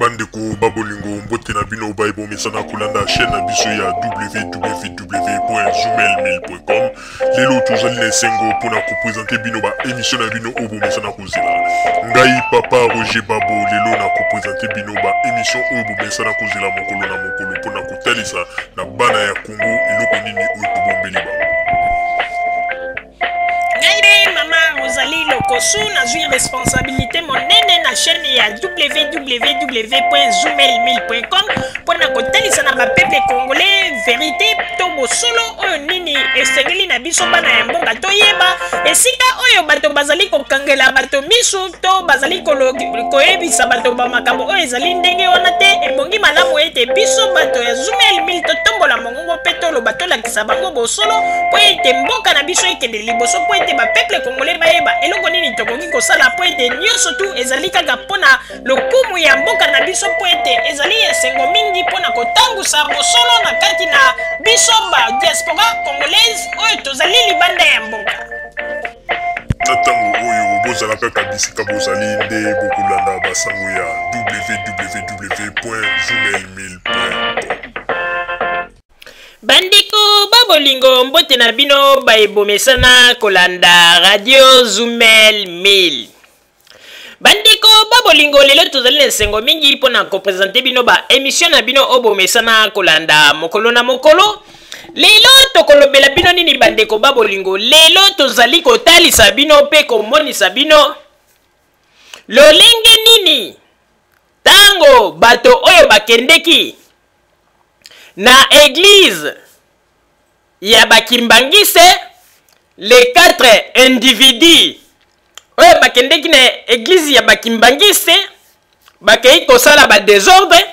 Bandeko ba bolingo, mbote na bino baye bomesana kolanda chaîne na biso ya www.zoomail1000.com. Lelo tozali na esengo mpona kopresente bino ba émission na bino oyo bomesana kozela. Ngai papa Roger Babo lelo na kopresente bino ba émission oyo bomesana kozela mokolo na mokolo mpona kotalisa na bana ya Congo eloko nini oyo tobombeli bango. Ngai nde mama Rosalie Lokosu, nazwi responsabilité monene na chaîne ya www.zoomail1000.com mpo na kotalisa na bapeuple congolais verité to bosolo oyo nini esengeli na biso bana ya mboka toyeba esika oyo bato bazali kokangela bato misu to bazali koyebisa bato ba makambo oyo ezali ndenge wana te. Ebongi malamu ete biso bato ya Zoomail 1000 totombola mongongo mpe toloba, tolakisa bango bosolo mpo ete mboka na biso ekende liboso, mpo ete bapeuple congolais bayeba eloko nini tokoki kosala, mpo ete nyonso tu ezali kaka mpo na lokumu ya mboka na biso, mpo ete ezali esengo mingi mpo na kotangusa bosolo na kati na biso ba diaspora congolaise oyo tozali libanda ya mboka. Na ntango oyo bozala kaka bisika bozali nde bokolanda basango ya www.zoomail1000.com. Bandeko ba bolingo, mbote na bino baebomesana kolanda radio Zumel 1000. Bandeko ba bolingo, lelo tozali na esengo mingi mpo na kopresente bino ba emission na bino oyo bomesana kolanda mokolo na mokolo. Lelo tokolobela bino nini bandeko ba bolingo? Lelo tozali kotalisa bino mpe komonisa bino lolenge nini ntango bato oyo bakendeki na eglise ya bakimbangiste, les 4 individus oyo bakendeki na eglise ya bakimbangiste bakei kosala ba desordre.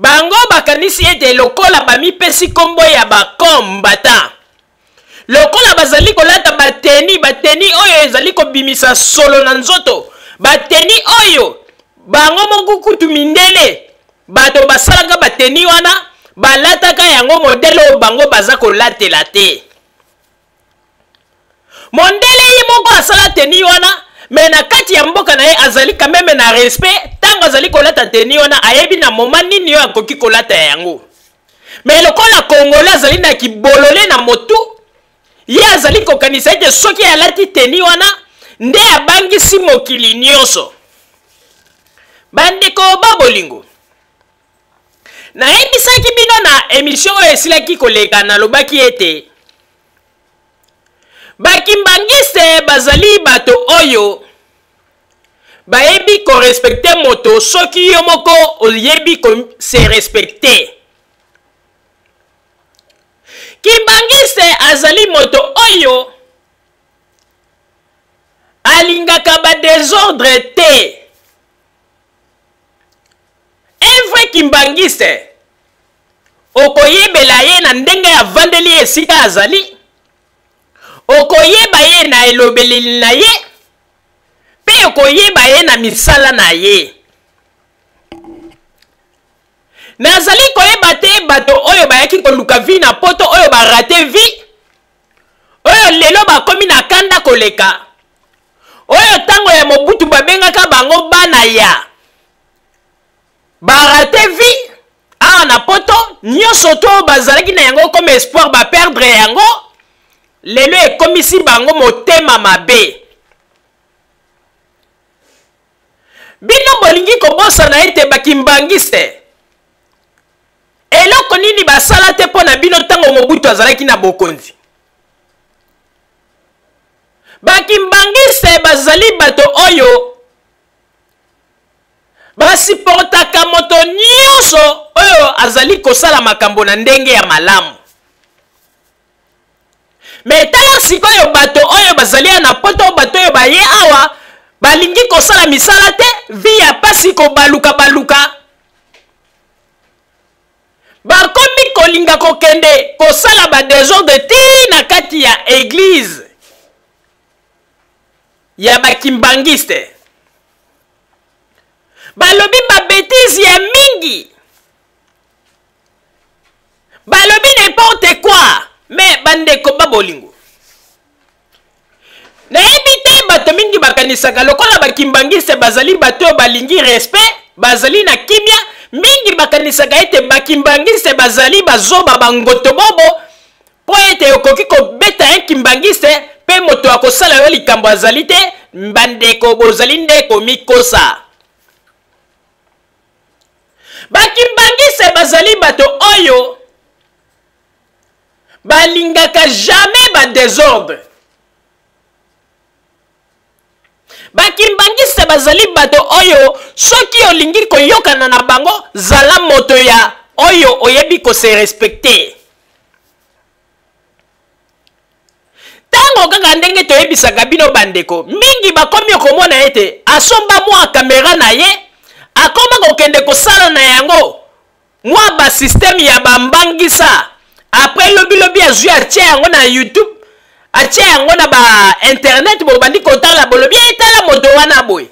Bango bakanisi ete lokola bamipesi nkombo ya bakombata, lokola bazali kolata bateni, bateni oyo ezali kobimisa solo na nzoto, bateni oyo bango moko kutu mindele bato basalaka bateni wana balataka yango modele oyo bango baza kolatela te. Mondele ye moko asala teni wana, me na kati ya mboka na ye azali kameme na respect. Ntango azali kolata teni wana, ayebi na moma nini oyo akoki kolata yango. Me lokola Kongole azali na kibolole na motu, ye azali kokanisa ete soki alati teni wana nde abangisi mokili nyonso. Bandeko ba bolingo, nayebisaki bino na emission oyo esilaki koleka, nalobaki ete bakimbangiste bazali bato oyo bayebi korespekte moto soki yo moko oyebi kose respekte. Kimbangiste azali moto oyo alingaka ba desordre te. Un vrai kimbangiste okoyebela ye na ndenge avandeli ye esika azali, okoyeba ye na elobeleli na ye, mpe okoyeba ye na misala na ye. Nazali koyeba te bato oyo bayaki koluka vie na poto, oyo barate vie, oyo lelo bakomi na kanda koleka oyo ntango ya Mobutu babengaka bango bana ya barate vie awa na poto. Nyonso to bazalaki na yango comme espoir, baperdre yango, lelo ekomisi bango motema mabe. Bino bolingi kobosana ete bakimbangiste eloko nini basala te mpo na bino ntango Mobutu azalaki na bokonzi. Bakimbangiste bazali bato oyo basiportaka moto nyonso oyo azali kosala makambo na ndenge ya malamu. Me tala sikoyo bato oyo bazali ya na poto, bato oyo baye awa balingi kosala misala te, vi ya pasi, kobaluka baluka, bakomi kolinga kokende kosala ba desordre ti na kati ya eglise ya bakimbangiste. Balobi ba betise ya mingi, balobi n'importe quoi. Me bandeko ba bolingo, nayebi te, bato mingi bakanisaka lokola bakimbangiste bazali bato oyo balingi respect. bazali na kimia. Mingi bakanisaka ete bakimbangiste bazali bazoba, bangotobobo, mpo ete okoki kobeta un kimbangiste mpe moto akosala yo likambo azali te. Bandeko, bozali nde komikosa. Bakimbangiste bazali bato oyo balingaka jamais ba desordre. Bakimbangiste bazali bato oyo soki olingi koyokana na bango, zala moto ya oyo oyebi kose respecter. Ntango kaka ndenge toyebisaka bino bandeko, mingi bakomi okomona ete asomba mwa kamera na ye, akoma kokende kosala na yango mwa basysteme ya bambangisa. Après lobilobi azwi, atia yango na YouTube, atia yango na ba internet, bobandi kotala, bolobi etala moto wana boye.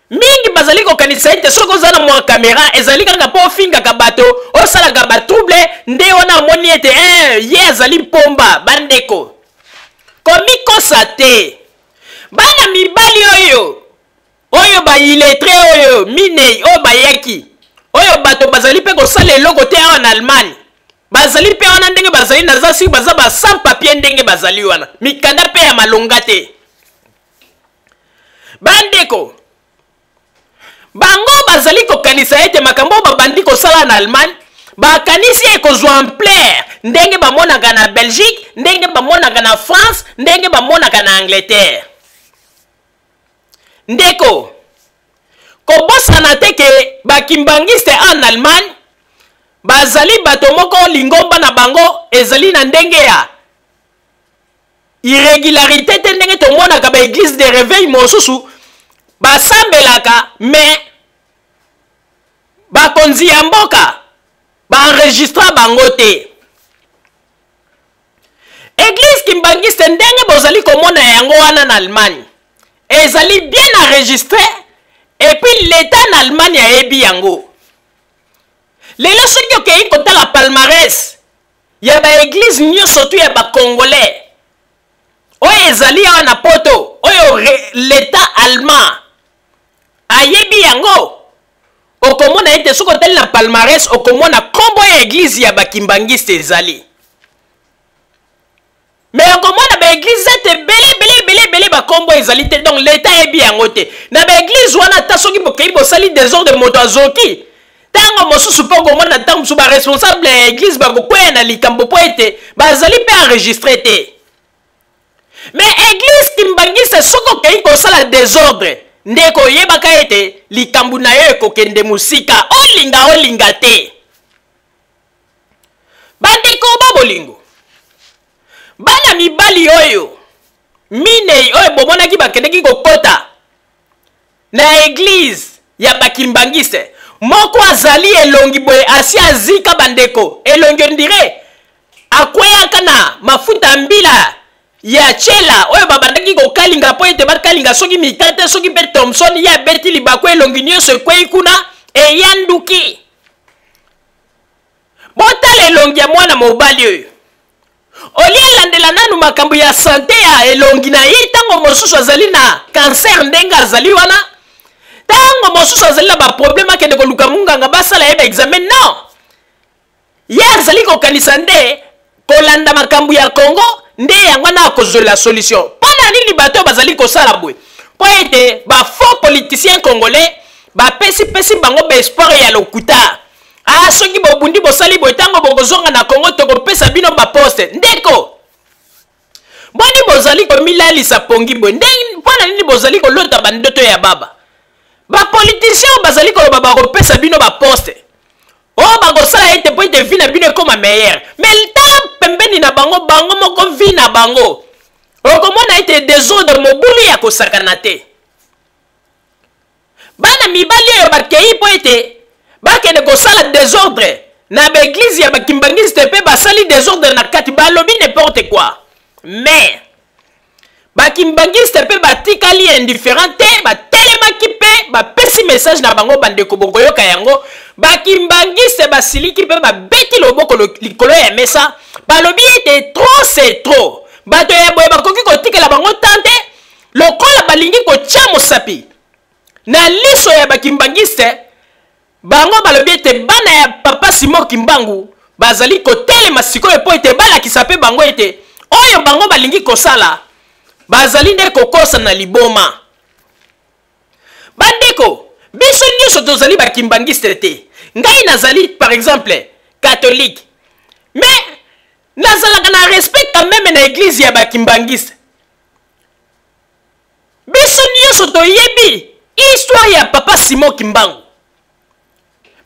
Mingi bazali kokanisa ete soki oza na mwa kamera ezali kaka mpo ofingaka bato, osalaka batrouble, nde wana amoni ete ye azali mpomba. Bandeko, komikosa te. Bana mibali oyo baillettré oyo minei oyo bayaki, oyo bato bazali mpe kosala eloko te awa na Allemagne, bazali mpe wana ndenge bazali, naza siki baza ba sans papier, ndenge bazali wana mikanda mpe ya malonga te. Bandeko, bango bazali kokanisa ete makambo oyo babandi kosala na Allemagne, bakanisi ekozwa ampleur ndenge bamonaka na Belgique, ndenge bamonaka na France, ndenge bamonaka na Angleterre. Ndeko, kobosana te ke bakimbangiste en Allemagne bazali bato moko lingomba na bango ezali na ndenge ya irrégularité te, ndenge tomonaka baeglise de réveil mosusu basambelaka, mais bakonzi ya mboka baenregistra bango te. Église kimbangiste ndenge bozali komona yango wana na Allemagne ezali bien enregistré, et puis l'État na Allemagne ayebi yango. Lelo soki okei kotala palmarès ya baeglise nyonso tu ya bacongolais oyo ezali awa na Poto, oyo l'État allemand ayebi yango, okomona ete soki otali na palmarès, okomona nkombo ya eglise ya bakimbangiste ezali. Mais okomona baeglise ete ebele ebele ebele ebele bakombo ezali te. Donc l'État ayebi yango te. Na baeglise wana, ata soki bokei bosali désordre, moto azoki, ntango mosusu mpo okomona ntango mosusu baresponsable ya eglise bakokweya na likambo mpo ete bazali mpe enregistré te. Mais église kimbangiste, soki okei kosala désordre, ndeko, oyebaka ete likambo na yo ekokende mosika, olinga olinga te. Bandeko ba bolingo, bana mibali oyo minei oyo bomonaki bakendeki kokɔta na eglize ya bakimbangiste, moko azali elongi boye asi azika. Bandeko, elongi on dirait akweyaka na mafuta mbila ya chela oyo babandaki kokalinga mpo ete bakalinga soki mikate, soki mpe Thomson. Ye abeti libaku, elongi nyonso ekwei kuna, eyanduki. Botala elongi ya mwana mobali oyo. Olie alandela nanu makambo ya santé ya elongi na ye, ntango mosusu azali na cancer ndenge azali wana, ntango mosusu azali na baproblème, akende koluka munganga basala ye baexamen. Non, ye azali kokanisa nde kolanda makambo ya Congo, nde yango wana akozwela solution. Mpo na nini bato oyo bazali kosala boye? Mpo ete bafaux politicien congolais bapesipesi bango baespoir ya lokuta. Ah, soki bobundi, bosali boye, ntango bokozonga na Congo, tokopesa bino baposte. Ndeko, boni bozali komilalisa pongi boye? Mpo na nini bozali kolota bandoto ya baba? Bapoliticien oyo bazali koloba bakopesa bino baposte oyo, bakosala ete mpo ete vie na bino ekóma meilleure, mais tala pembeni na bango, bango moko vie na bango okomona ete désordre, mobulu ya kosakana te. Bana mibali oyo bakei mpo ete bakende kosala désordre na baeglize ya bakimbangiste, mpe basali désordre na kati, balobi n'importe quoi, mais bakimbangiste mpe batikali indifférent te, batelemaki mpe bapesi message na bango. Bandeko, bokoyoka yango. Bakimbangiste basiliki mpe babeti loboko likolo ya mesa, balobi ete trop c'est trop. Bato ya boye bakoki kotikela bango tan te. Lokola balingi kotia mosapi Na liso ya bakimbangiste, bango balobi ete bana ya papa Simon Kimbangu bazali kotelema sikoyo mpo ete balakisa mpe bango ete oyo bango balingi kosala bazali nde kokosa na liboma. Bandeko, biso nyonso tozali bakimbangiste te. Ngai nazali par exemple catholique, mais nazalaka na respect quand même na eglise ya bakimbangiste. Biso nyonso toyebi histoire ya papa Simon Kimbangu.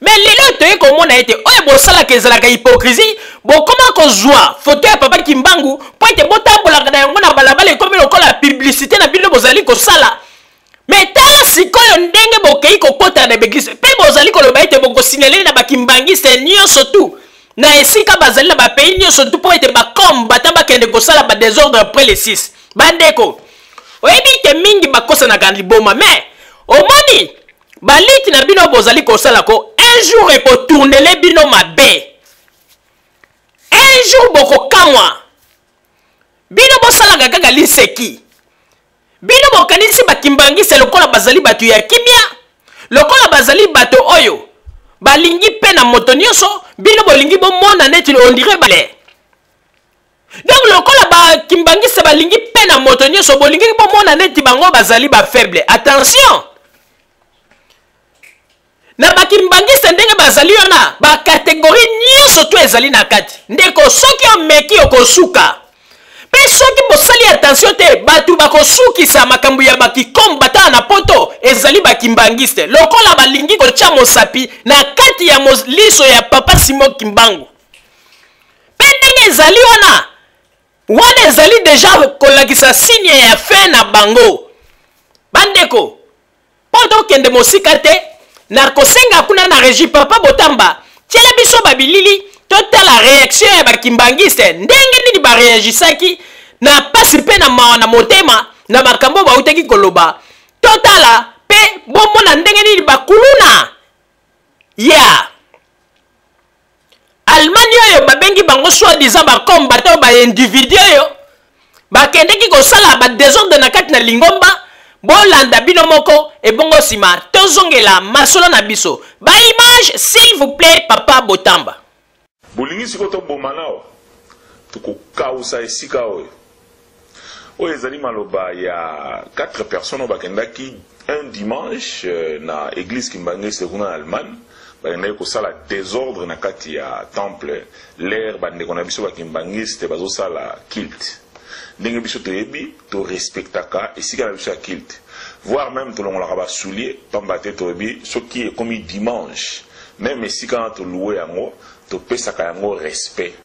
Mais lelo toye komona ete oyo bosalaka ezalaka hypocrisie. Bokoma kozwa foto ya papa Kimbangu mpo ete botambolaka na yango na balabala, ekomi lokola publicité na bino bozali kosala. Mais tala sikoyo ndenge bokei kokota na baeglise mpe bozali koloba ete bokosignale na bakimbangiste nyonso tu na esika bazali na bapays nyonso tu mpo ete bakombata bakende kosala badesordre après le 6. Bandeko, oyebi ete mingi bakosanaka liboma, mais omoni baliti na bino bozali kosala ko un jour ekotournele bino mabe, un jour bokokamwa. Bino bosalaka kaka liseki, bino bokanisi bakimbangise lokola bazali bato ya kimia, lokola bazali bato oyo balingi mpe na moto nyonso. Bino bolingi bomona neti on dirait bale. Donc lokola bakimbangisa balingi mpe na moto nyonso, bolingi bomona neti bango bazali ba faible. Attention na bakimbangisa ndenge bazali wana, bakategori nyonso to ezali na kati. Ndeko, soki omeki okosuka. Mpe soki bosali attention te, bato bakosukisa makambo ya bakikomba tala na poto ezali bakimbangiste, lokola balingi kotya mosapi na kati ya liso ya papa Simon Kimbangu. Mpe ndenge ezali wana, wana ezali deja kolakisa signe ya fin na bango. Bandeko, mpo tokende mosika te, na kosenga kuna na régie papa Botamba tiela biso babilili totala réaction ya bakimbangiste ndenge nini bareagisaki na pasi mpe na mawa na motema na makambo bautaki koloba. Totala mpe bomona ndenge nini bakuluna ya Allemagne oyo babengi bango soi-disant ba combattant, ba individu oyo bakendeki kosala ba désordre na kati na lingomba. Bolanda bino moko, ebongo nsima tozongela masolo na biso. Ba image s'il vous plaît, papa Botamba. Bolingi sikoyo toboma nao, tokokausa esika oyo. Oyo ezali maloba ya 4 personnes oyo bakendaki un dimanche na église Kimbanguiste kuna na Allemagne. Bakendaki kosala désordre na kati ya temple, l'air bandeko na biso bakimbangiste bazosala culte. Ndenge biso toyebi, torespectaka esika na biso ya culte, voire même tolongolaka basoulier, pamba te toyebi soki ekomi dimanche, même esika wana toluwe yango, topesaka yango respect.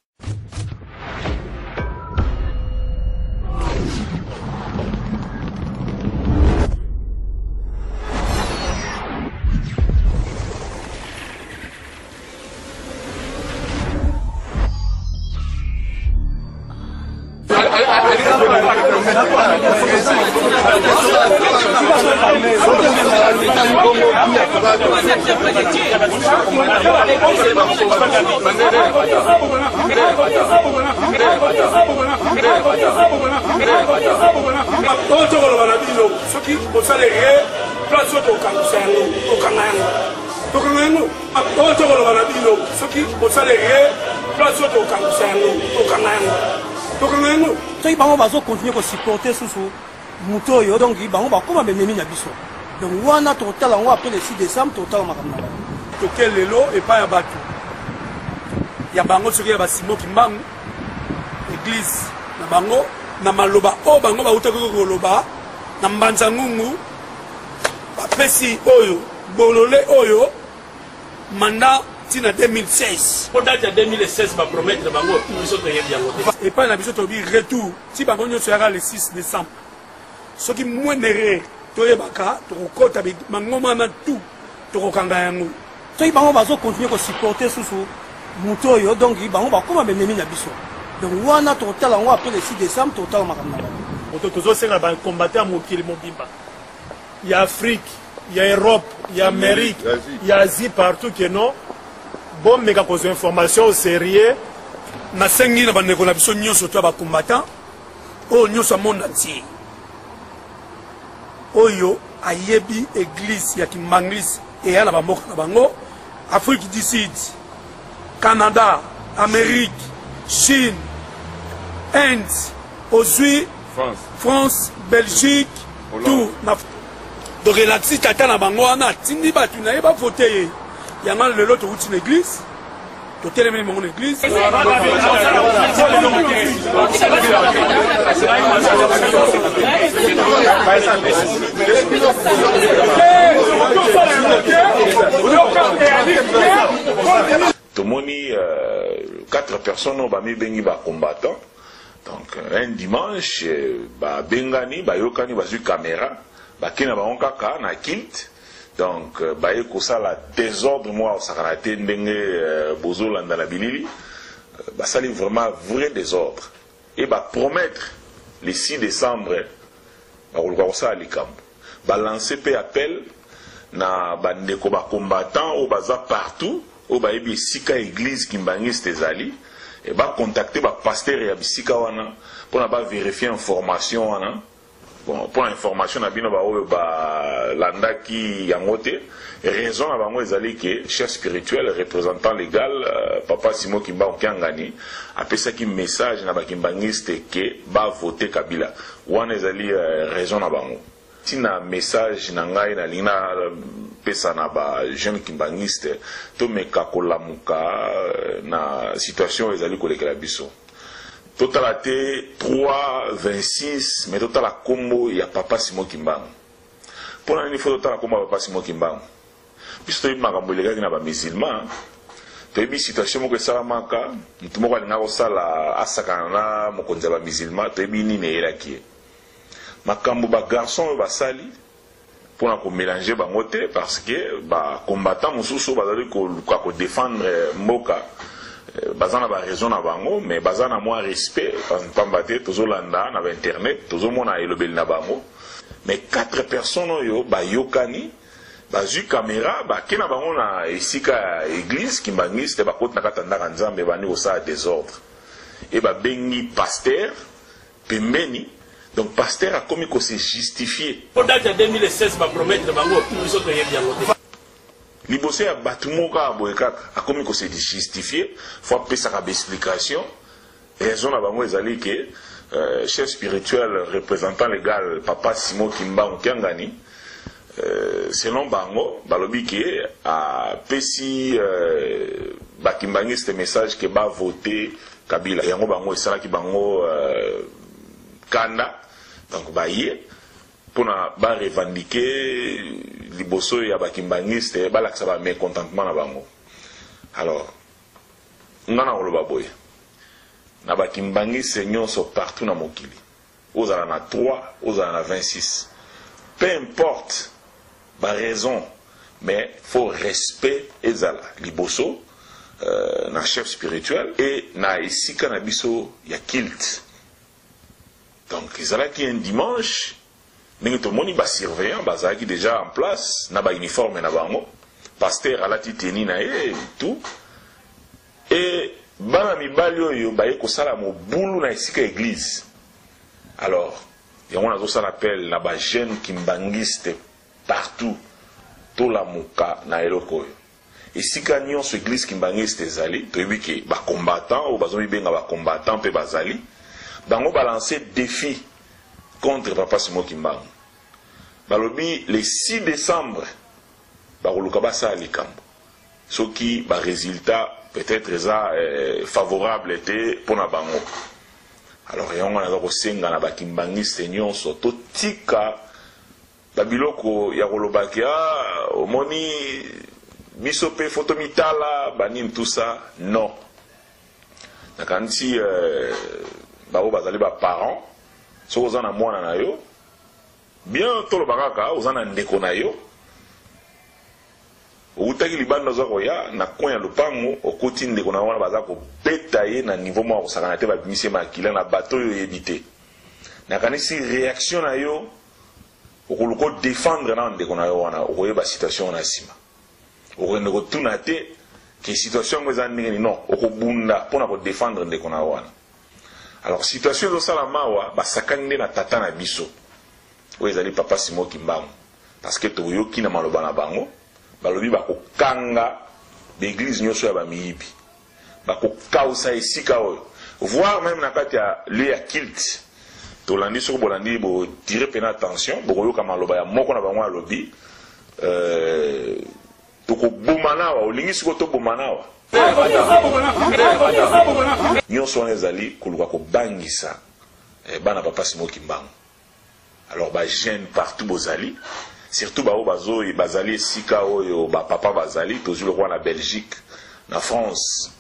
Oyo tokoloba na bino, soki bosala erreur, place oyo tokangisa yango, tokanga yango, tokanga yango. Oyo tokoloba na bino, soki bosala erreur, place oyo tokangisa yango, tokanga yango, tokanga yango. Soki bango bazokontinue kosupporte susu moto oyo, donc bango bakóma benemi na biso. Donc wana tokotala yango après le 6 décembre, tokotala makambo na bango. Toke lelo epai ya bato ya bango, soki ya basimo Kimbangu, église na bango, na maloba oyo bango bautaki koloba na Mbanza Ngungu, bapesi oyo bolole oyo mandat ntina 2016. Po date ya 2016 bapromettre bango, biso toyebi yango te. Epai na biso tolobi retour ti bango nyonso yaka le 6 décembre. Soki moindre erreur toyebaka, tokokota mangoma na tout, tokokanga yango. Soki bango bazokontinue kosupporte susu moto oyo, donc bango bakóma benemi na biso. Donc wana tokotala yango après le 6 décembre, tokotala makambo na bango. Moto tozosenga bacombattant ya mokili mobimba, ya Afrique, ya Europe, ya Amérique, ya Asie, partout, ke non, bomeka kozwa information au sérieux. Nasengi na bandeko na biso nyonso to ya bacombattant oyo nyonso ya monde entier oyo Ayebi eglise ya kimbanglise eya na bamboka na bango, Afrique du Sud, Canada, Amérique, Chine, Inde, ozwi France, France, Belgique, tout na. Donc elakisi tata na bango wana atindi bato na ye bavote ye. Yango lelo towuti na eglise, totelemeli bango na eglise. Tomoni 4 personnes oyo bamibengi ba combattants. Donc un dimanche babengani, bayokani, bazwi camera, bake na bango kaka na kilt. Donc baye kosala désordre moko akosakana te ndenge bozolanda na bilili. Basali vraiment vrai désordre et ba promettre le 6 décembre bakoluka kosala likambo. Balancer pe appel na bandeko ba combattants oyo baza partout, oyo bayebi esika église kimbanguiste ezali, et ba contacter ba pasteur ya bisika wana mpona ba vérifier information wana. Bon, mpona information na bino baoyo balandaki yango te, raison na bango ezali ke chef spirituel représentant légal papa Simon Kimbangu Kiangani apesaki message na bakimbangiste ke bavote Kabila. Wana ezali raison na bango. Ntina message na ngai nalingi napesa na ba jeune kimbangiste, tomeka kolamuka na situation oyo ezali kolekela biso. Totala te 3 26, mais totala kombo ya papa Simon Kimbangu. Mpona nini fo totala kombo ya papa Simon Kimbangu? Biso toyebi makambo elekaki na bamusulman, toyebi situation moko esalamaka, motu moko alingaka kosala asakana na mokonzi ya bamusulman, toyebi nini eyelaki ye. Makambo ba garçon oyo basali mpona komélanger bango te, parce que ba combattant mosusu bazali koluka kodéfendre mboka, baza na baraison na bango, mais baza na mwa respect, pamba te tozolanda na bainternet, tozomona elobeli na bango. Mais 4 personnes oyo bayokani, bazwi caméra, bake na bango na esika ya église kimbangiste, bakoti na kati ya ndako ya Nzambe, bandi kosala désordre e babengi pasteur pembeni. Donc pasteur akomi kose justifier. Po date ya 2016 bapromettre bango, biso toyebi yango te. Liboso ya bato moko kaka boye kaka akomi kose justifier, fo apesaka baexplication. Raison na bango ezali ke chef spirituel représentant légal papa Simon Kimbangu Kiangani, selon bango balobi ke apesi bakimbangiste message ke bavote Kabila. Yango bango esalaki bango kanda, donc baye mpona barevendiquer liboso ya bakimbangiste, balakisa ba mécontentement na bango. Alors nga na koloba boye na bakimbangiste nyonso partout na mokili, ozala na 3, ozala na 26, peu importe baraison, mais faut respect ezala liboso na chef spirituel et na esika na biso ya culte. Donc ezalaki un dimanche, ndenge tomoni basurveillant bazalaki déjà en place na bauniforme na bango, pasteur alati tenue na ye, tout, e bana mibali oyo baye kosala mobulu na esika église. Alors yango nazosala appel na bajeune kimbangiste partout, tolamuka na eloko oyo. Esika nyonso église kimbangiste ezali, toyebi ke bacombattant oyo bazomibenga bacombattant mpe bazali, bango balance défi contre papa Simon Kimbangu. Balobi le 6 décembre bakoluka basala likambo soki barésultat peut-être eza favorable te mpona bango. Alors yango naza kosenga na bakimbangiste nyonso, totika babiloko ya kolobaki ah, omoni biso mpe fo tomitala banini, tout ça, non. Nakanisi bango bazali baparent, soki oza na mwana na yo bien, toloba kaka oza na ndeko na yo outaki libanda, oza koya na coin ya lopango, okoti ndeko na wana baza kobeta ye na niveau moko akosakana te, babimisi ye makila na bato oyo oyebi te. Nakanisi réaction na yo, okoluka odéfendre na ndeko na yo wana, okoyeba situation wana nsima, okokende kotuna te ke situation yango eza ndenge nini. Non, okobunda mpona kodéfendre ndeko na yo wana. Alors situation ezosala mawa, basakani nde na tata na biso oyo ezali papa Simon Kimbangu. Parce que toyoki na maloba na bango, balobi bakokanga baeglise nyonso ya bamiyibi, bakokausa esika oyo, voire meme na kati ya lieu ya culte. Tolandi, soki bolandi, botire pena attention, bokoyoka maloba ya moko na bango alobi tokoboma awa, olingi sikoyo toboma awa. Nyonso wana ezali koluka kobangisa bana papa Simon Kimbangu. Alors bajeune partout bozali, surtout baoyo bazo bazali esika oyo bapapa bazali, tozwi lokola na Belgique, na France,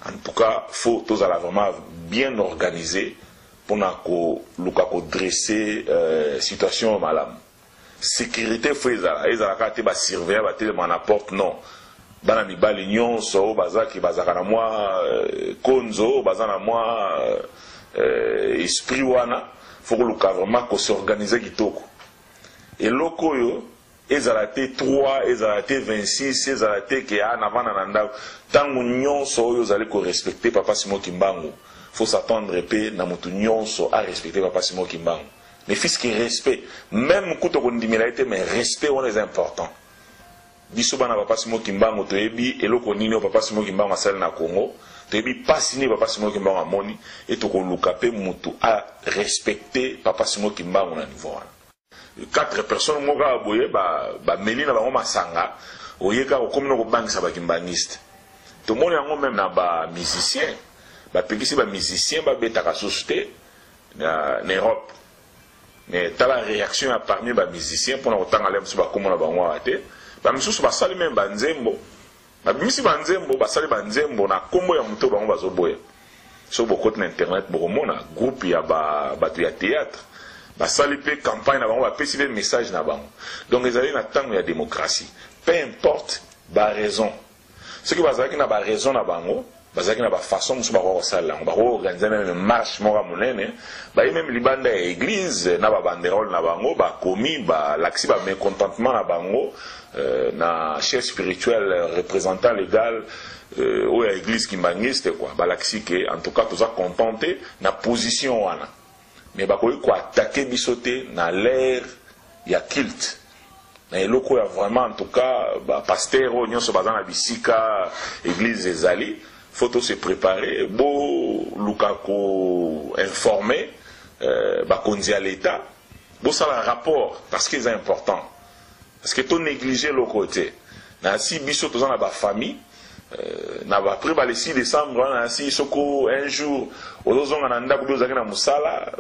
en tout cas faut tozala vraiment bien organisé mpona koluka kodresser situation oyo malamu. Sécurité faut ezala, ezalaka te basurveillant batelema na porte, non. Bana mibali nyonso oyo bazaki, bazalaka na mwa konzo, oyo baza na mwa esprit wana, faut koluka vraiment kos'organiser kitoko. Eloko oyo ezala te 3, ezala te 26, ezala te ke a navanda na ndako. Ntango nyonso oyo ozali korespecter papa Simon Kimbangu, faut s'attendre mpe na motu nyonso arespecter papa Simon Kimbangu, ne fût-ce que respect même kuta kondimela ye te, mais respect wana eza important. Biso bana papa Simon Kimbangu toyebi eloko nini oyo papa Simon Kimbangu asali na Congo, toyebi mpasi nini papa Simon Kimbangu amoni, e tokoluka mpe motu arespecter papa Simon Kimbangu na niveau wana. Quatre personnes moko kaka boye bameli na bango masanga, oye kaka okomi na kobangisa bakimbangiste. Tomoni yango même na bamusicien, bapekisi bamusicien babetaka susu te na Europe, mais tala réaction ya parmi bamusicien mpona kotanga le mosusu bakomona bango awa te. Bamisusu basali même banzembo, babimisi banzembo, basali banzembo na nkombo ya moto bango bazoboya. So bokoti na internet, bokomona groupe ya bato ya théâtre basali mpe campagne na bango, bapesi mpe message na bango. Donc ezali na ntango ya démocratie, peu importe baraison. Soki bazalaki na baraison na bango, bazalaki na bafaçon mosusu bakoka kosalela yango, bakoki organiser même marche moko ya monene, baye même libanda ya église na babanderole na bango, bakomi, balakisi bamécontentement na bango na chef spirituel, représentant légal oyo ya église kimbangiste quoi. Balakisi ke en tout cas toza content te na position wana, mais bakoki koattaquer biso te na l'ère ya culte, na eloko ya vraiment. En tout cas bapasteur oyo nyonso baza na bisika église ezali, faut to se préparer, boluka koinformer bakonzi ya l'État, bosala rapport, parce que eza important, parce que to négliger eloko te. Na si biso toza na bafamille, na après ba le 6 décembre wana, na si soko un jour ozozonga na ndako, bi ozalaki na mosala,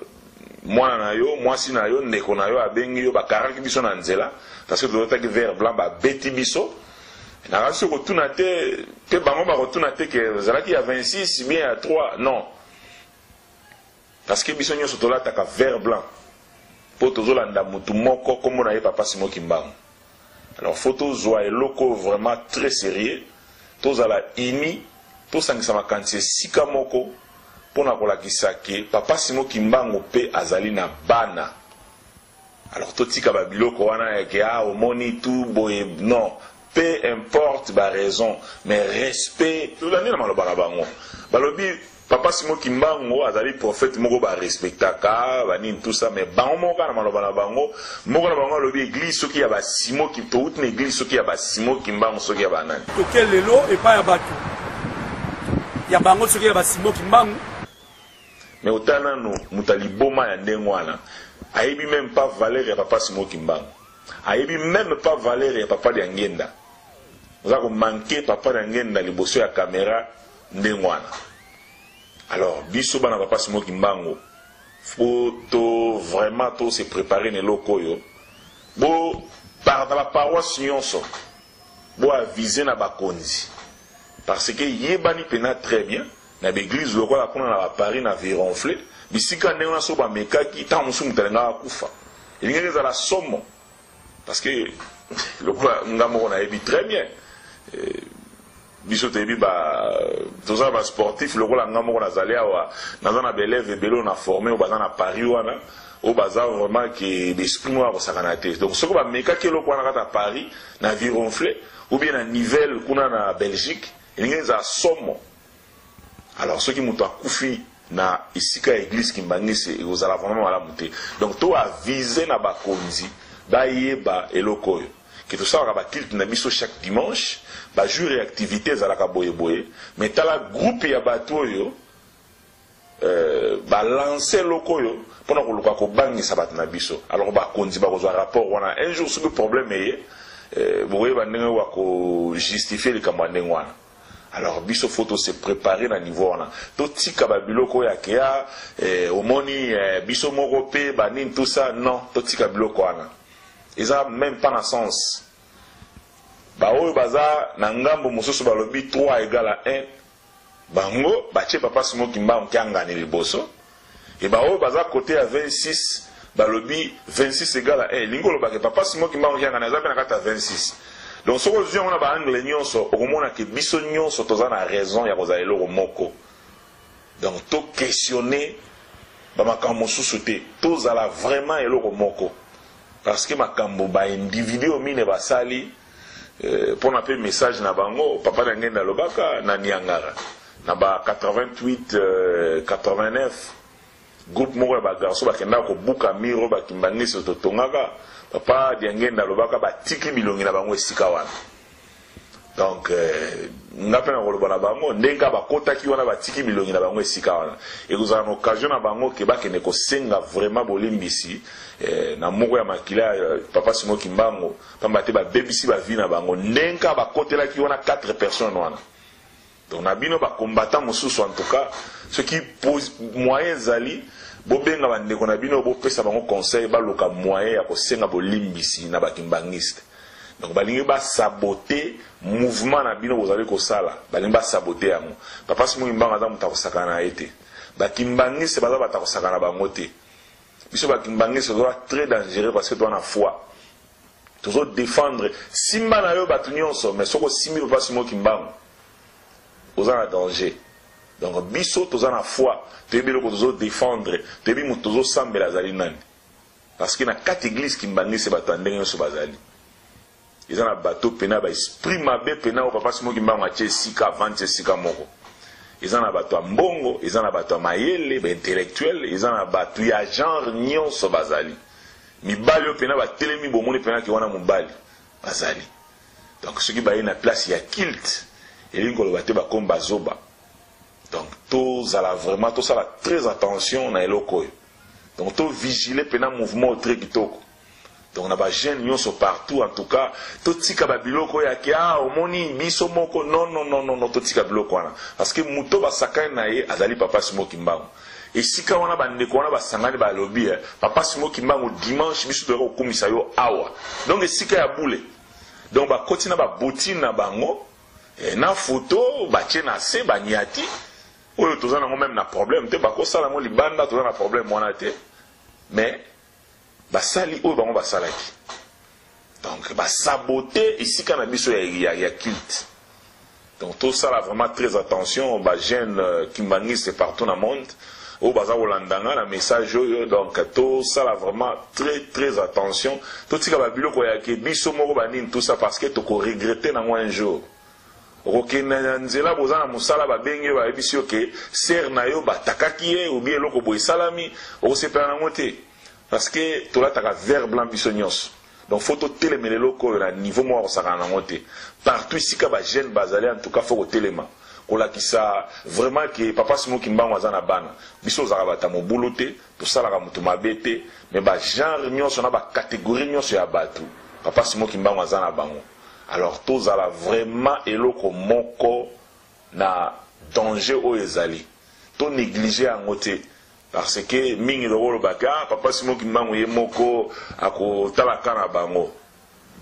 mwana na yo, mwasi na yo, ndeko na yo abengi yo: bakaraki biso na nzela parce que tozotaki vert blanc, babeti biso. Nakasi kotuna te mpe bango bakotuna te ke ezalaki ya 26 bien ya 3, non, parce que biso nyonso tolataka vert blanc mpo tozolanda motu moko, nkombo na ye papa Simon Kimbangu. Alors faut tozwa eloko vraiment très sérieux, tozala uni, tosangisa makanisi esika moko mpona kolakisa ke papa Simon Kimbangu mpe azali na bana. Alors totika babiloko wana yake a omoni tu boye, non. Peu importe baraison, mais respect. Tolandi na maloba na bango, balobi papa Simon Kimbangu azali prophète moko barespectaka, banini, tout ça, mais bango moko kaka na maloba na bango, moko na bango alobi église soki ya basimo, touti na église soki ya basimo Kimbangu, soki ya banani. Toke lelo epai ya bato ya bango soki ya basimo Kimbangu. Mais otala nanu moto ya liboma ya ndenge wana, ayebi même pas valeur ya papa Simon Kimbangu, ayebi même pas valeur ya papa Diangenda. Oza komanquer papa Diangenda liboso ya caméra ndenge wana. Alors biso bana papa Simon Kimbangu, faut to vraiment to se préparer na eloko oyo. Bo par na baparoisse nyonso, bo aviser na bakonzi, parce que yebani mpena très bien na baeglise lokola kuna na baparis, na Viroflay, bisika ndenge wana, so bamekaki, ntango mosusu moto alingaka akufa, elingaki ezala somo. Parce que lokola nga moko nayebi très bien, biso toyebi toza basportif. Lokola nga moko nazali awa, naza na baélève ebele oyo na forme, oyo baza na Paris wana, oyo baza vraiment ke l'esprit moko ya kosakana te. Donc soki bamekaki eloko wana kaka Paris, na Viroflay, ou bien na Nivelles kuna na Belgique, elingi ezala somo. Alors soki moto akufi na esika ya église kimbangisi, ekozala vraiment malamu te. Donc to aviser na bakonzi. Bayeba eloko oyo ke tosalaka ba culte na biso chaque dimanche, ba jours ya activite ezalaka boye boye, mais tala groupe ya batu oyo euh, ba lancer eloko oyo pona koluka kobangisa batu na biso. Alors bakonzi bakozwa rapport wana un jour soki problème eye, euh, bokoyeba ndenge wa ko justifier likambo ya ndenge wana. Alors biso faut to se preparer na niveau wana. Totika ba biloko oyo ya ke ah eh, omoni eh, biso moko pe ba nini tout ça non, totika biloko wana. Eza meme pas na sens. Ba oyo baza na ngambo mosusu balobi 3 égale à 1, bango batie papa Simon Kimbangu Kiangani liboso. Et ba oyo baza cote ya 26 balobi 26 égale à 1, elingi koloba ke papa Simon Kimbangu Kiangani aza pe na kati ya 26. Donc soki ozwi yango na ba angle nyonso, okomona ke biso nyonso toza na raison ya kozala eloko moko. Donc to questionner ba makambo mosusu te, tozala vraiment eloko moko. Parce que makambo ba individus oyo mine basali, euh, pona pe message na bango, papa na ngenda alobaka na Niangara na ba 88 euh, 89 groupe moko ya ba garçon bakendaka kobuka mur oyo ba kimbanguiste totongaka, papa Diangenda alobaka batiki bilongi na bango esika wana. Donc euh, nga mpe nakoloba na bango ndenge kaka bakotaki wana batiki bilongi na bango esika wana, ekozala na occasion na bango ke bakende kosenga vraiment bolimbisi eh, na moko ya makila ya papa Simon Kimbangu, pamba te babebisi ba vie na bango ndenge kaka bakotelaki wana 4 personnes wana. Donc na bino ba combattants mosusu en tout cas soki moyen ezali bobenga ba ndeko na bino bopesa bango conseil baluka moyen ya kosenga bolimbisi na ba kimbanguiste. Donc balingi ba saboter mouvement na bino bozali kosala, balingi ba saboter yango. Papa Simon Kimbangu aza moto ya kosakana na ye te. Ba kimbanguiste baza bato ya kosakana na bango te. Biso ba kimbanguiste toza très dangereux parce que toza na foi. Tozo defendre simba na yo batu nionso mais soki osimbi papa Simon Kimbangu oza na danger. Donc biso toza na foi, toyebi eloko tozo defendre, toyebi moto tozo sambela azali nani. Parce que na kati eglise kimbanguiste bato ya ndenge nionso bazali. Eza na bato pena ba esprit mabe pena oyo papa Simon Kimbangu atie esika avandi esika moko. Eza na bato ya mbongo, eza na bato ya mayele, ba intellectuel, eza na bato ya genre nionso bazali. Mibali oyo pena batelemi bomoni pena ke wana mobali bazali. Donc soki baye na place ya culte elingi koloba te bakomi bazoba. Donc tozala vraiment tosala très attention na eloko oyo. Donc to vigiler pena mouvement oyo très kitoko. Donc na ba jeunes nyonso partout en tout cas totika ba biloko oyo ya ke ah omoni biso moko non non non non totika biloko wana parce que moto basakani na ye azali papa Simon Kimbangu. Esika wana ba ndeko wana basangani balobi eh, papa Simon Kimbangu dimanche biso toyaka kokumisa yo awa. Donc esika ya bule. Donc bakoti na ba bottines na bango eh, na photo batie na se baniati oyo toza nango meme na problème te, bakosala yango libanda toza na problème wana te, mais basali oyo bango basalaki. Donc ba saboter esika na biso ya, ya, ya culte. Donc tosala vraiment très attention ba jeunes euh, kimbanguistes partout na monde oyo baza kolanda nga na message oyo donc tosala vraiment très très attention totika ba biloko ya ke biso moko ba nini tout ça parce que toko regretter nango un jour okokende na nzela boza na mosala babengi yo bayebisi yo ke sere na yo batakaki ye obi eloko boye esalami okosepela nango te parce que tolataka vert blanc biso nyonso Donc faut totelemela eloko oyo na niveau moko ya kosakana nango te. Partout esika ba jeunes bazali en tout cas faut kotelema kolakisa vraiment que papa Simon Kimbangu aza na bana. Biso tozalaka bato ya mobulu te, tosalaka moto mabe te, mais ba genre nyonso na ba categorie nyonso ya bato papa Simon Kimbangu aza na bango. Alors tozala vraiment eloko moko na danger oyo ezali. To negliger yango te. Parce que mingi tokoloba ke ah papa Simon Kimbangu ye moko akotala cas na bango.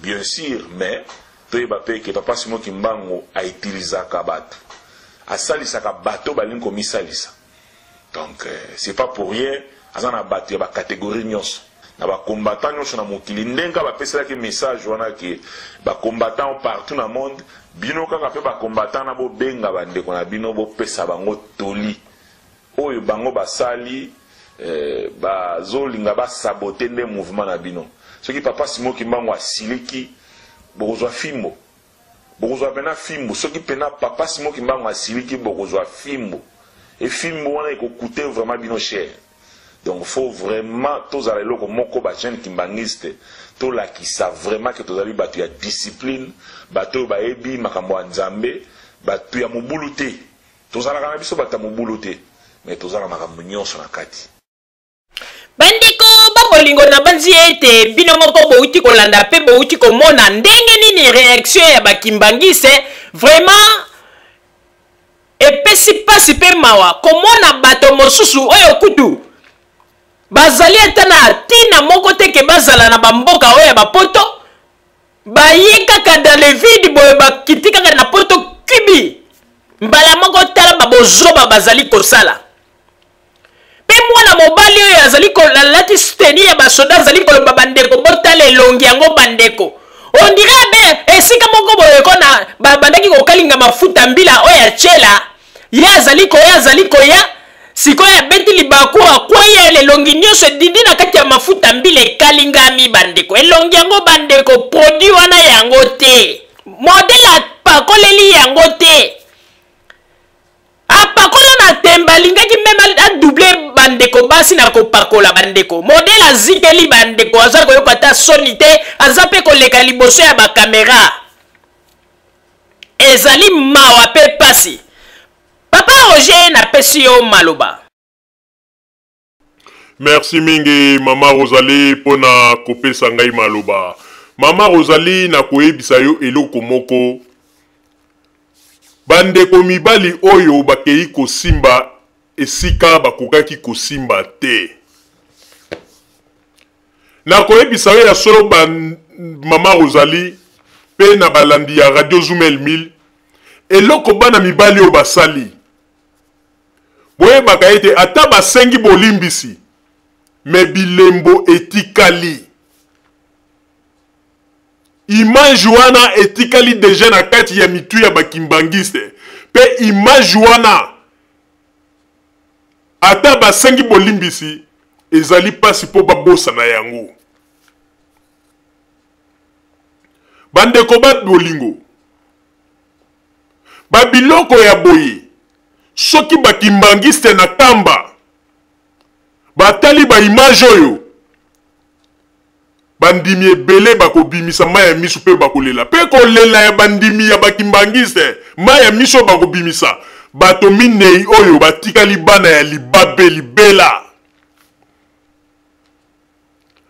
Bien sur mais toyeba pe ke papa Simon Kimbangu a utilisaka batu. Asalisaka bato balingi komisalisa. Donc c'est pas pour rien aza na batu ya ba categorie nionso. Na ba combattants nionso na mokili ndenge kaka bapeselaki message wana ke ba combattants partout na monde bino kaka pe ba combattants na bobenga ba ndeko na bino bopesa bango toli. Oyo bango basali eh, bazolinga ba saboter nde mouvement na bino. Soki papa Simon Kimbangu asiliki, bokozwa fimbo. Bokozwa pena fimbo. Soki pena papa Simon Kimbangu asiliki, bokozwa fimbo. Et fimbo wana eko coûter vraiment bino cher. Donc faut vraiment tozala eloko moko ba jeunes kimbanguistes tolakisa vraiment que tozali batu ya discipline, bato oyo bayebi makambo ya Nzambe, batu ya mobulu te. Tozalaka na biso bato ya mobulu te, mais toza na makambo nyonso na kati. Bandeko ba bolingo, nabanzi ete bino moko bowuti kolanda mpe bowuti komona ndenge nini reaction ya ba kimbanguistes vraiment Epesi mpasi mpe mawa komona bato mosusu oyo kutu bazali ata na ntina moko te ke bazala na bamboka oyo ya bapoto, baye kaka dans le vide boye, bakiti kaka na poto kibi mbala moko, tala babozoba bazali kosala. Mpe mwana mobali oyo azali alati teni ya basoda azali koloba, bandeko botala elongi yango bandeko, on dirait be esika moko boye kona babandaki kokalinga mafuta mbila oyo ya chela, ye azali koya, azali koya sikoyo abeti libaku, akwei, elongi nyonso edindi na kati ya mafuta mbila ekalingami. Bandeko, elongi yango bandeko, produit wana yango te, modele apakoleli yango te, apakola na tembe, alingaki meme adouble bandeko basi na kopakola. Bandeko, modele azikeli bandeko, aza koyoka ata soni te, aza mpe koleka liboso ya bakamera. Ezali mawa mpe pasi. Papa Roger, napesi yo maloba. Merci mingi mama Rosalie pona kopesa ngai maloba. Mama Rosalie, nakoyebisa yo eloko moko. Bandeko mibali oyo bakei kosimba esika bakokaki kosimba te. Nakoyebisa yo ya solo ba mama Rosalie pe na balandi ya Radio Zoom El 1000, eloko bana mibali oyo basali, boyebaka ete ata basengi bolimbisi, me bilembo etikali. Image wana etikali deja na kati ya mitu ya bakimbangiste, pe image wana ata basengi bolimbisi ezali pasi po babosana yango. Bandeko ba bolingo, ba biloko ya boye soki ba kimbangiste na kamba batali ba image oyo, bandimi ebele bakobimisa mai ya miso mpe bakolela. Mpe kolela ya bandimi ya bakimbangiste, mai ya miso oyo bakobimisa, bato minei oyo batikali bana ya libabe libela.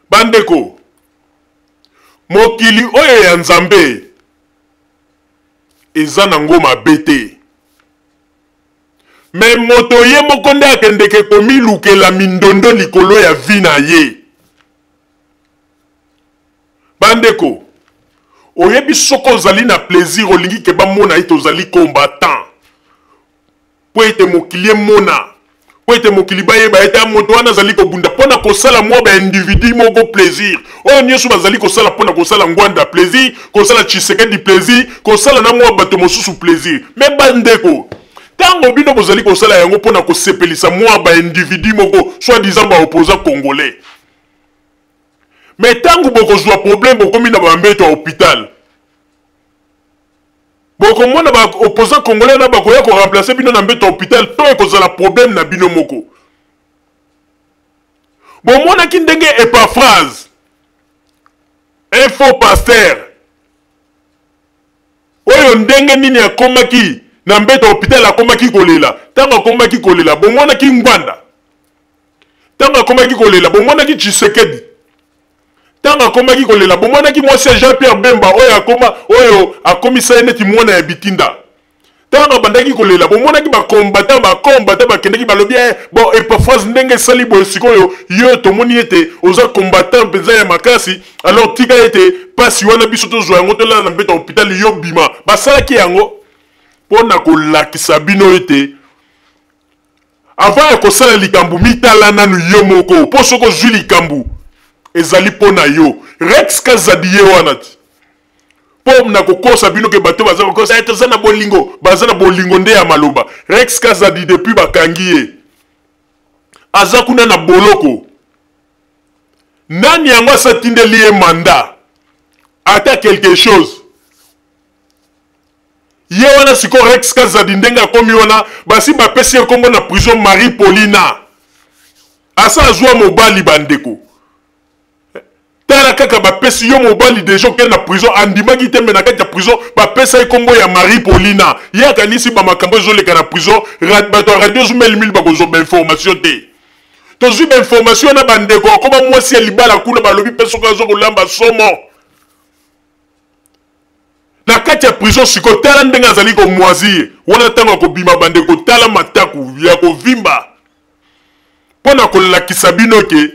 Bandeko, mokili oyo ya Nzambe eza nango mabe te, me moto ye moko nde akendeke komilukela mindondo likolo ya vi na ye. Bandeko, oyebi soki ozali na plaisir, olingi ke bamona ete ozali combattant mpo ete mokili emona, mpo ete mokili bayeba ete moto wana azali kobunda mpo na kosala mwa baindividu moko plaisir. Oyo nyonso bazali kosala mpo na kosala Ngwanda plaisir, kosala Tshisekedi plaisir, kosala na mwa bato mosusu plaisir. Me bandeko, ntango bino bozali kosala yango mpo na kosepelisa mwa baindividu moko soi-disant baopposant congolais, me ntango bokozwa problème, bokomi na bambeto ya hôpital, bokomona ba opposant congolais na bakoya ko remplacer bino na mbeto ya hôpital, to ekozala problème na bino moko. Bomonaki ndenge Epaphrase, un faux pasteur, oyo ndenge nini akomaki na mbeto ya hôpital, akomaki kolela. Ntango akomaki kolela, bomonaki Ngbanda. Ntango akomaki kolela, bomonaki Tshisekedi. Ntango akomaki kolela, bomonaki mwasi ya Jean-Pierre Bemba oyo akoma, oyo akomisa ye neti mwana ya bitinda. Ntango abandaki kolela, bomonaki ba combattant, ba combattant bakendaki balobi, eh, bon, Epaphrase ndenge esali boye sikoyo, yo tomoni ete oza combattant mpenza ya makasi, alors tika ete pasi wana biso tozwa yango, tolala na mbeto ya hôpital, yo bima. Basalaki yango mpo na kolakisa bino ete avant ya kosala likambo, mitala nanu yo moko, mpo soki ozwi likambo ezali mpo na yo. Rex Kazadi ye wana ti mpo na kokosa bino ke bato baza kokosa, eh, toza na bolingo, baza na bolingo nde ya maloba. Rex Kazadi depuis bakangi ye aza kuna na boloko, nani yango asatindeli ye mandat ata quelque chose? Ye wana sikoyo Rex Kazadi ndenge akomi wana, basi bapesi ye kombo na prison Marie Paulina. Asa azwa mobali bandeko. Tala kaka bapesi yo mobali deja okende na prison andimaki te me na kati ya prison bapesa ye nkombo ya Marie Paulina. Ye akanisi ba makambo ezoleka na prison bato ya radio Zumel 1000 bakozwa ba information te. Tozwi ba information na bandeko akoma mwasi ya libala kuna balobi mpe soki azo kolamba somo. Na kati ya prison sikoyo tala ndenge azali komoisir wana ntango akobima bandeko tala mataku ya kovimba. Mpo na kolakisa bino ke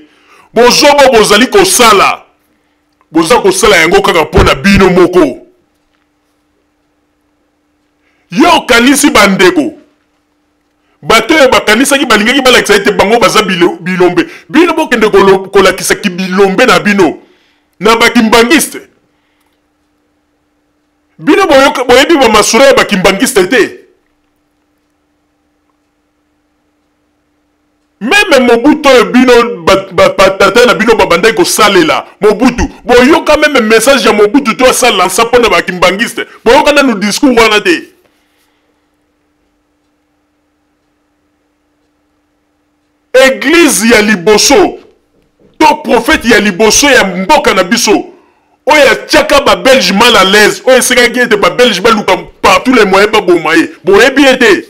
bozoba bozali kosala, boza kosala yango kaka mpo na bino moko. Yo okanisi bandeko bato oyo bakanisaki balingaki balakisa ete bango baza bilombe, bino bokende kolakisa kibilombe na bino na bakimbangiste. Bino boyebi bamasolo ya bakimbangiste te. Meme Mobutu oyo bino batata na bino babandaki kosalela Mobutu, boyoka meme message ya Mobutu to asala lansa mpo na bakimbangiste, boyoka nanu discours wana te. Eglise ya liboso to prophète ya liboso ya mboka na biso oyo atiaka ba Belge mal à l'aise, oyo esengaki ete ba Belge baluka par tous les moyens baboma ye, boyebi ye te.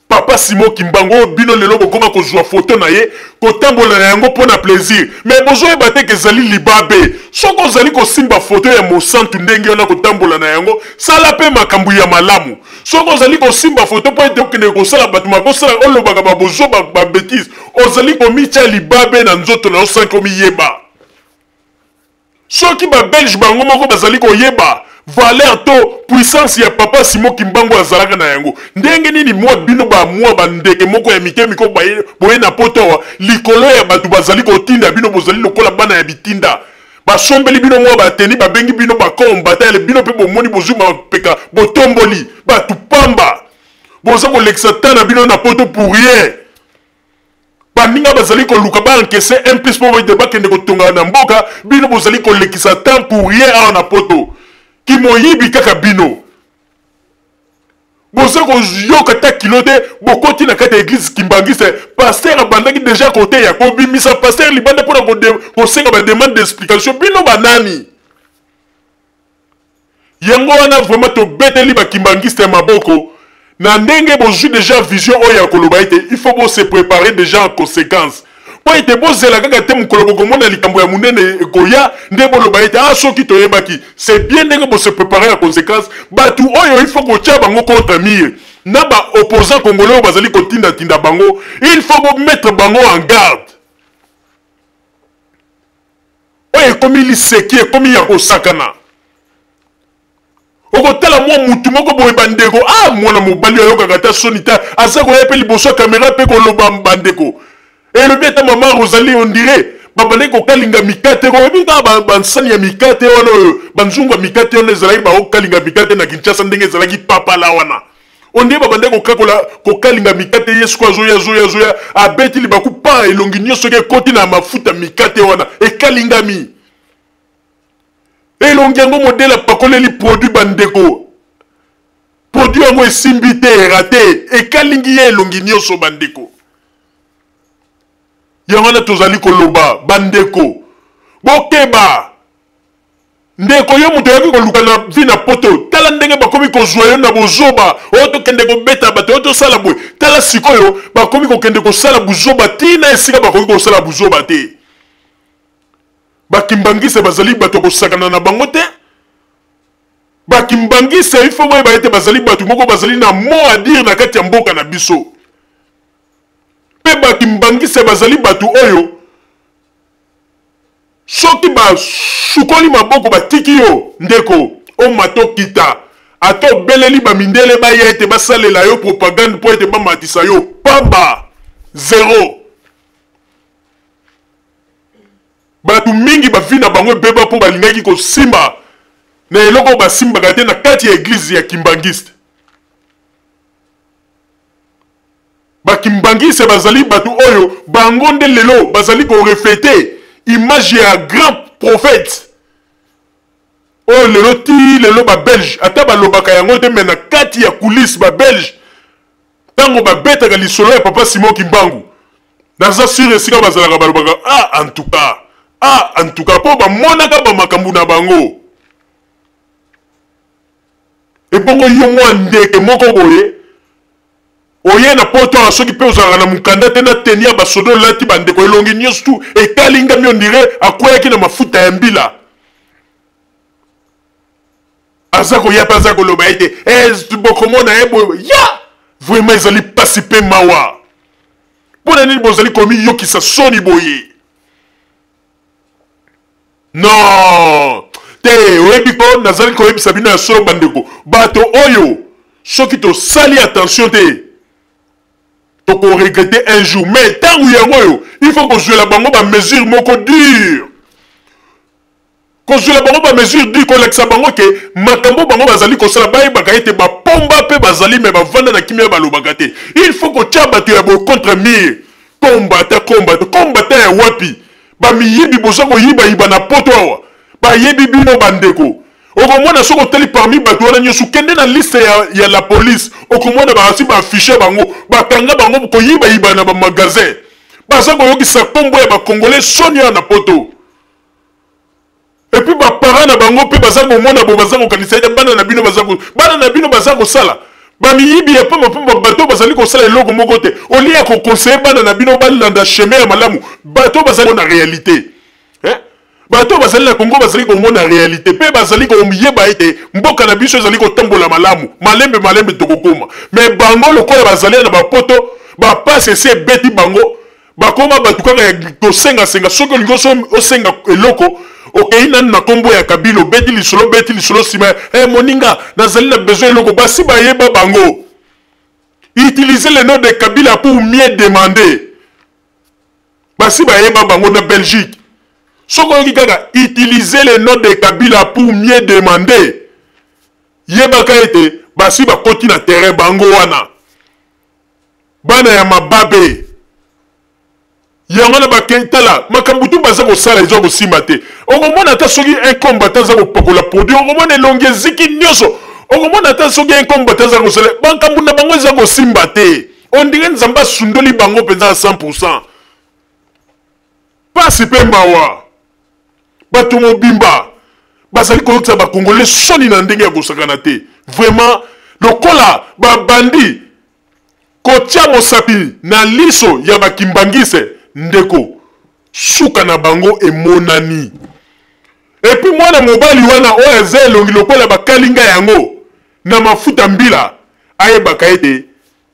Papa Simon Kimbangu oyo bino lelo bokoma kozwa foto na ye kotambola na yango mpo na plaisir, mais bozoyeba te ke ezali libabe. Soki ozali kosimba foto ya mosantu ndenge wana kotambola na yango, sala mpe makambo ya malamu. Soki ozali kosimba foto mpo ete okende kosala bato mabe, osala olobaka ba bozoba ba betise, ozali komitya libabe na nzoto na yo sans que omiyeba. Soki ba Belge bango moko bazali koyeba valeur to puissance ya papa Simon Kimbangu azalaka na yango, ndenge nini mwa bino ba mwa ba ndeke moko ya mike mike boye na poto awa likolo ya bato bazali kotinda bino, bozali lokola bana ya bitinda, basombeli bino mwa ba tenue, babengi bino ba combattant, bino pe bomoni bozwi mapeka botomboli bato pamba, boza kolekisa temps na bino na poto pour rien. Baninga bazali koluka ba encaisser un plus mpo ete bakende kotonga na mboka, bino bozali kolekisa temps pour rien awa na poto. Kimoyibi kaka bino. Boza koyoka ata kilo te, bokoti na kati ya eglise kimbangiste, pasteur abandaki deja koteya, kobimisa pasteur libanda mpona kosenga ba demande d'explication, bino banani? Yango wana vraiment tobeteli ba kimbangiste ya maboko na ndenge bozwi deja vision oyo ya koloba ete il faut bo se preparer deja en consequence mpo ete bozela kaka te mokolo bokomona likambo ya monene ekoya nde boloba ete ah soki toyebaki. C'est bien ndenge bo se preparer en consequence. Bato oyo il faut kotia bango contre mur na ba opposants congolais oyo bazali kotindatinda bango, il faut bo mettre bango en garde. Oyo ekomi liseki, ekomi ya kosakana. Okotala mwa mutu moko boye bandeko, ah mwana mobali ayokaka ata soni te, aza koya pe liboso ya kamera pe koloba bandeko. Elobi ata mama Rosalie on dirait babandaki kokalinga mikate, oyebi kaka bansani ya mikate wana oyo banzungu ya mikate wana ezalaki bakokalinga mikate na Kinshasa ndenge ezalaki papala wana. Onde babandaki kokakola kokalinga mikate, ye sikoyo azoya azoya azoya abeti libaku pa elongi nyonso soki ekoti na mafuta mikate wana ekalingami elongi yango modele apakoleli produit bandeko, produit yango esimbi te, erate, ekalingi ye elongi nyonso bandeko. Yango wana tozali koloba bandeko, bokeba. Ndeko yo moto oyaki koluka na vie na poto, tala ndenge bakomi kozwa yo na bozoba, oyo tokende kobeta bato, oyo tosala boye. Tala sikoyo bakomi kokende kosala buzoba tina esika bakoki kosala buzoba te. Bakimbangiste bazali bato ya kosakana na bango te. Bakimbangiste il faut boyeba ete bazali bato moko bazali na mot à dire na kati ya mboka na biso. Pe bakimbangiste bazali bato oyo soki basukoli maboko batiki yo ndeko omata okita, ata obeleli ba mindele baya ete basalela yo propagande mpo ete bamatisa yo pamba zero. Bato mingi ba vie na bango ebeba mpo balingaki kosimba na eloko oyo basimbaka te na kati ya eglise ya kimbangiste. Ba kimbanguiste bazali batu oyo bango nde lelo bazali ko refleter image ya grand prophète oyo lelo ti lelo ba belge ata balobaka yango te mais na kati ya coulisse ba belge tango babetaka lisolo ya papa Simon Kimbangu. Naza sur esika bazalaka balobaka ah en tout cas, ah en tout cas mpo bamonaka bamakambo na bango. Ebongo yo mwa ndeke moko boye oye na poto awa soki mpe ozalaka na mokanda te na teni ya basoda olati bandeko elongi nyonso tu ekalingami ondire akweyaki na mafuta ya mbila aza koya mpe aza koloba ete eh, bokomona ye boye ya vraiment ezali mpasi mpe mawa mpo na nini bozali komiyokisa soni boye non te oyebi ko nazali koyebisa bino ya solo bandeko bato oyo soki tosali attention te tokoregrete un jour mais ntango yango oyo il faut kozwela bango bamesure moko dure kozwela bango bamesure dure kolakisa bango ke makambo bango bazali kosala bayebaka ete bapomba mpe bazali me bavanda na kimia balobaka te il faut kotya bato ya boye contre mire kombata kombata kombata ya wapi bamiyibi boza koyibayiba na poto awa bayebi bino bandeko okomona soki otali parmi bato wana nyonso kende na liste ya, ya la police okomona basi baafishe bango bakanga bango koyibayiba na bamagasin baza koyokisa nkombo ya bacongolais soni awa na poto epuis baparent na bango mpe baza komona bo baza kokanisa ete bana na bino baza bana na bino baza kosala bamiyibi ya pamba pamba bato bazali kosala eloko moko te olie ya kokonseye bana na bino balanda chemin ya malamu bato bazali na réalité eh? bato bazali na kongo bazali komona réalité mpe bazali koyeba ete mboka na biso ezali kotambola malamu malembe malembe tokokoma me bango lokola bazali na bapoto bapasi esi ebeti bango bakoma bato kaka ya kosengasenga soki olingi osenga eloko okei nanu na nkombo ya kabila obeti lisolo obeti lisolo nsima hey, eh, moninga nazali na besoin eloko basi bayeba bango utiliser le nom de kabila pour mieux demander basi bayeba bango na belgique soki oyoki kaka utiliser le nom de kabila pour mieux demander yebaka ete basi bakoti na terrain bango wana bana ya mababe yango wana bakei tala makambo tu baza kosala eza kosimba te okomona ata soki un combattant aza kopakola produit okomona elongi eziki nyonso okomona ata soki un combattant aza kosala makambo na bango eza kosimba te ondire nzambe asundoli bango mpenza ya 100 pourcent pasi mpe mawa bato mobimba bazali koyokisa bakongole soni na ndenge ya kosakana te vraiment lokola babandi kotia mosapi na liso ya bakimbangise ndeko suka na bango emonani epuis mwana mobali wana oyo aza elongi lokola bakalinga yango na mafuta mbila ayebaka ete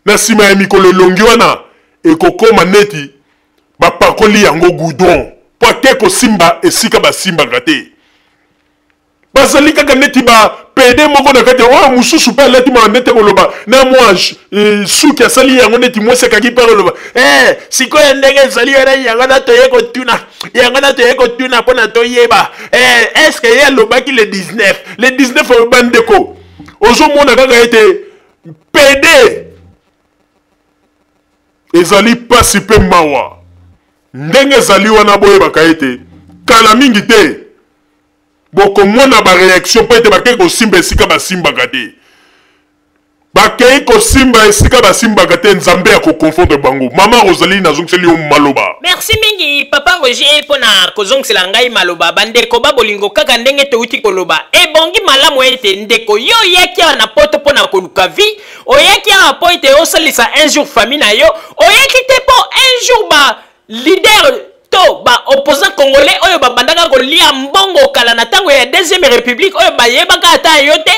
na nsima ya mikolo elongi wana ekokoma neti bapakoli yango goudron mpo ake kosimba esika basimbaka te bazali kaka neti ba pede moko na kati oyo mosusu mpe alati mawa neti koloba na mwa eh, suki asali yango neti mwasi akangi mpe koloba eh, sikoyo ndenge ezali wana yango na toye kotuna yango na toye kotuna mpo na toyeba eh, estce ye alobaki le 19 le 19 oyo bandeko ozomona kaka ete pede Ezali pasi mpe mawa ndenge ezali wana boyebaka ete kala mingi te bokomona ba reaction mpo ete bakei kosimba esika basimbaka te bakei kosimba esika basimbaka te nzambe akoconfondre bango mama rosalie nazongiseli yo maloba merci mingi papa roger mpo na kozongisela ngai maloba bandeko ba bolingo kaka ndenge touti koloba ebongi malamu ete ndeko yo oyaki awa na poto mpo na koluka vie oyaki awa mpo ete osalisa un jour famille na yo oyaki te mpo un jour ba leader to ba opposant congolais oyo babandaka kolia mbongo kala na ntango ya deuxième république oyo bayebaka ata yo te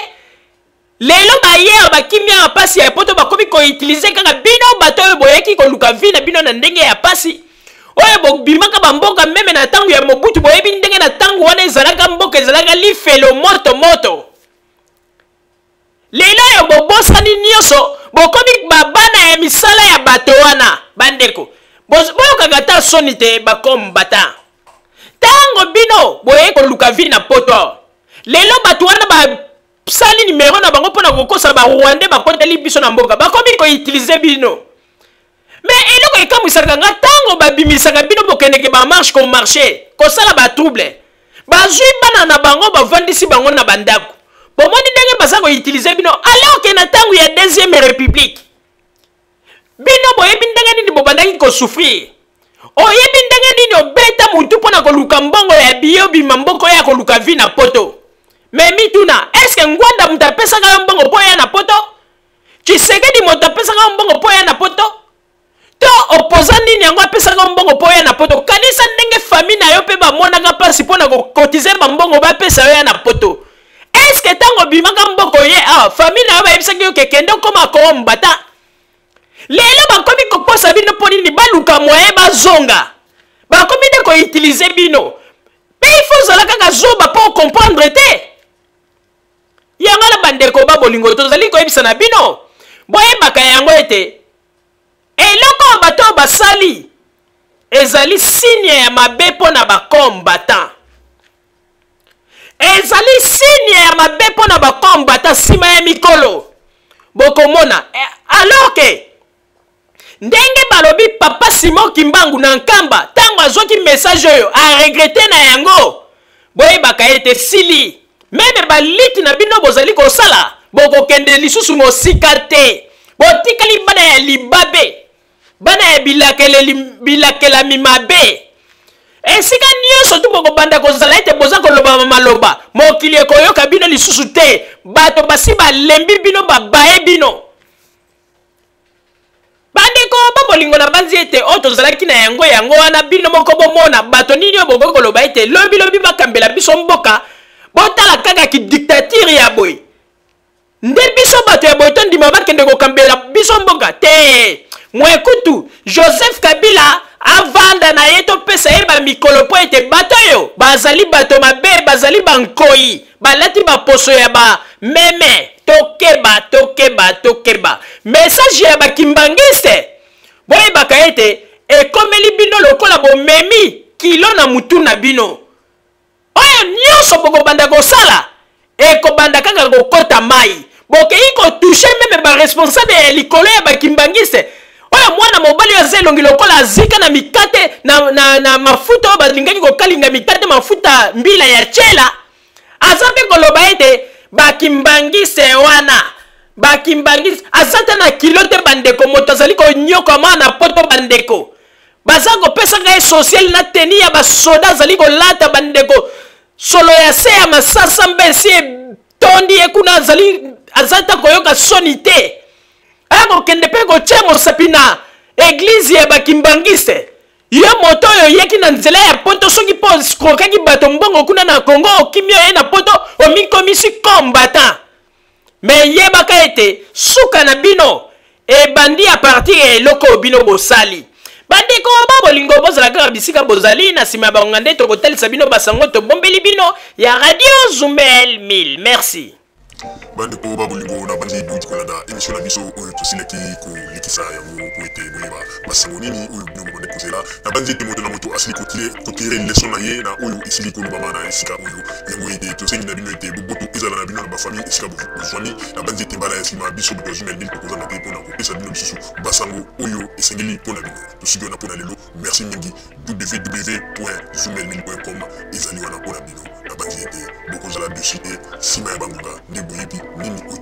lelo baye awa bakimi awa mpasi ya poto bakomi koutilize kaka bino bato oyo boyaki koluka vi na bino na ndenge ya mpasi oyo bobimaka bamboka meme na ntango ya mobutu boyebi ndenge na ntango wana ezalaka mboka ezalaka lifelo moto moto Lelo oyo bobosani nyonso, bokomi babana ya misala ya bato wana. Bandeko, boyokaka ata soni te bakombata. Ntango bino boye koluka vie na poto, lelo bato wana basali nimero na bango mpo na kokosa ba Rwandais bakoteli biso na mboka, bakomi koutilize bino. Me eloko ekamwisaka nga ntango babimisaka bino bokendeke ba marche ko marche kosala ba trouble bazwi bana na bango bavandisi bango na bandako bomoni ndenge baza koutilize bino alors ke na ntango ya deuxième république bino boyebi ndenge nini bobandaki kosouffrir. Oyebi ndenge nini obeta mutu mpo na koluka mbongo ya biye obima mboka oya koluka vie na poto. Mais mituna, est-ce que Ngwanda moto apesaka yo mbongo mpo oya na poto? Tshisekedi moto apesaka yo mbongo mpo oya na poto? To opposant nini yango apesaka yo mbongo mpo oya na poto? Kanisa ndenge famille na yo mpe bamonaka mpasi mpo na kokotize bambongo bapesa yo ya na poto. Est-ce que ntango obimaka mboka oye awa, famille na yo bayebisaki yo ke kende okoma kombata? Lelo bakomi kokosa bino mpo nini? Baluka moyen bazonga, bakomi nde koutilize bino. Mpe il faut ozala kaka zoba mpo okomprendre te. Yango wana bandeko ba bolingo, tozali koyebisa na bino, boyebaka yango ete eloko oyo bato oyo basali ezali signe ya mabe mpo na bacombattant. Ezali signe ya mabe mpo na bacombattant. Nsima ya mikolo bokomona, alors que ndenge balobi papa Simon Kimbangu na Nkamba, ntango azwaki message oyo aregrete na yango. Boyebaka ete sili meme baliti na bino bozali kosala, bokokende lisusu mosika te. Botikali bana ya libabe, bana ya bilakelami mabe. Esika nyonso tu bokobanda kozala ete boza koloba maloba, mokili ekoyoka bino lisusu te. Bato basi balembi bino, babaye bino. Bandeko ba bolingo, na banzi ete oyo tozalaki na yango yango wana. Bino moko bomona bato nini oyo bokoki koloba ete lobilobi bakambela biso mboka. Botala kaka kidictature ya boye nde biso bato ya boye tondima bakende kokambela biso mboka te. Mwekutu Joseph Kabila avanda na ye, topesa ye bamikolo mpo ete bato oyo bazali bato mabe, bazali bankoi, balati baposo ya bameme. Tokeba, tokeba, tokeba. Message ya bakimbangiste, boyebaka ete ekomeli bino lokola bomemi kilo na mutu na bino. Oyo nyonso bokobanda kosala ekobanda kaka kokota mai. Bokei kotushe meme baresponsable ya likolo ya bakimbangiste. Oyo mwana mobali oyo aza elongi lokola azika na mikate na mafuta oyo balingaki kokalinga mikate, mafuta mbila ya chela, aza mpe koloba ete bakimbangiste wana bakimbangiste aza te na kilo te. Bandeko, moto azali konyokama na poto, bandeko baza kopesaka ye social na teni ya basoda azali kolata. Bandeko, solo ya se ya masasa mpe esi etondi ye kuna, aza ta koyoka soni te. Akokende mpe kotia mosapi na eglize ya bakimbangiste. Yo moto oyo oyaki na nzela ya poto, soki mpo escrokaki bato mbongo kuna na Congo, okimi oye na poto, omikomisi combattant. Me yebaka ete suka na bino ebandi a partir ya eloko oyo bino bosali. Bandeko ba bolingo, bozala kaka bisika bozali. Na nsima ya bangonga nde tokotalisa bino basango tobombeli bino ya Radio Zumel 1000. Merci. Bandeko ba bolingo, na bandi bouti kolanda émission na biso oyo tosilaki kolekisa yango po ete boyeba basango nini oyo bino bobandi kozela. Na bandi ete moto na moto asili kotire leson na ye na oyo esili kolobama na esika oyo. Yango ete tosengi na bino ete boboto ezala na bino na bafamille esika bozwami. Na bandi ete mbala ya nsima biso bato ya Zumel 1000 tokozanga te mpona kopesa bino lisusu basango oyo esengeli mpo na bino. Tosuki wana mpo na lelo. Merci mingi. www.zumel1000.com ezali wana mpo na bino. Nabanzi ete bokozala dessus te. Nsima ya bangonga nde boyebi nini oyo.